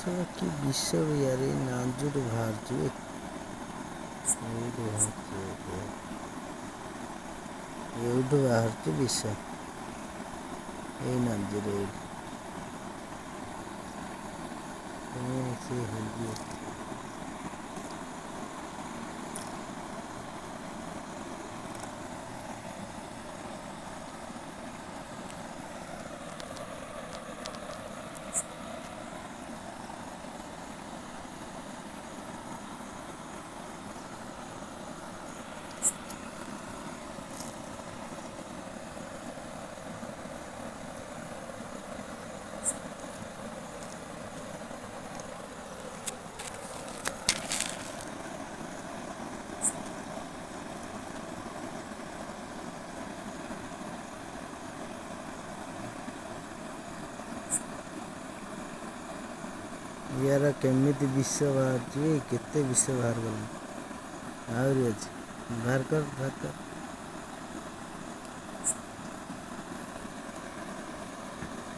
ଶଳା କି ବିଷ ୟାର, ଏଇ ନାଞ୍ଜରୁ ବାହାରୁଛି ବେ। ଏଇଠୁ ବାହାରୁଛି, ଏଇଠୁ, ଏଇଠୁ ବାହାରୁଛି ବିଷ, ଏଇ ନାଞ୍ଜରୁ ଏଇଠୁ। କଣ ସେ ହେଇଯିବ? ୟାର କେମିତି ବିଷ ବାହାରୁଛି, କେତେ ବିଷ ବାହାର କଲାଣି। ଆହୁରି ଅଛି, ବାହାର କର, ବାହାର କର।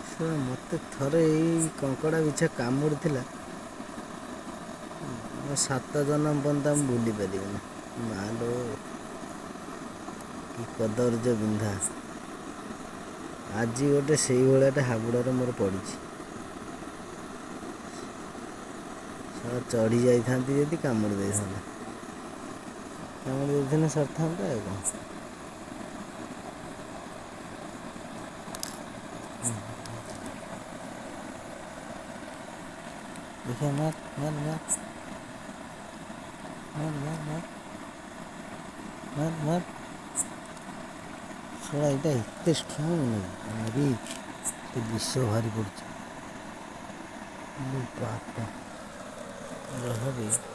ଶୁଣ, ମୋତେ ଥରେ ଏଇ କଙ୍କଡ଼ା ବିଛା କାମୁଡ଼ିଥିଲା, ମୋ 7 ଜନ୍ମ ପର୍ଯ୍ୟନ୍ତ ମୁଁ ଭୁଲି ପାରିବିନି। ମାଲୋ, କି କଦର୍ଯ୍ୟ ବିନ୍ଧା! ଆଜି ଗୋଟେ ସେଇଭଳିଆଟେ ହାବୁଡ଼ରେ ମୋର ପଡ଼ିଛି। ଚଢ଼ି ଯାଇଥାନ୍ତି ଯଦି କାମୁଡ଼ି ଦେଇଥାନ୍ତା, କାମୁଡ଼ି ଦେଇଥିଲେ ସରିଥାନ୍ତା ଆଉ କ'ଣ। ଦେଖିଆ, ମାର ମାର ମାର ମାର ମାର ମାର ମାର ମାର। ଶଳା, ଏଇଟା ଏତେ ଷ୍ଟ୍ରଙ୍ଗ ନାଇଁ। ଆରେ, ଏତେ ବିଷ ବାହାରି ପଡ଼ୁଛି। ବାପା, ରହ ବେ।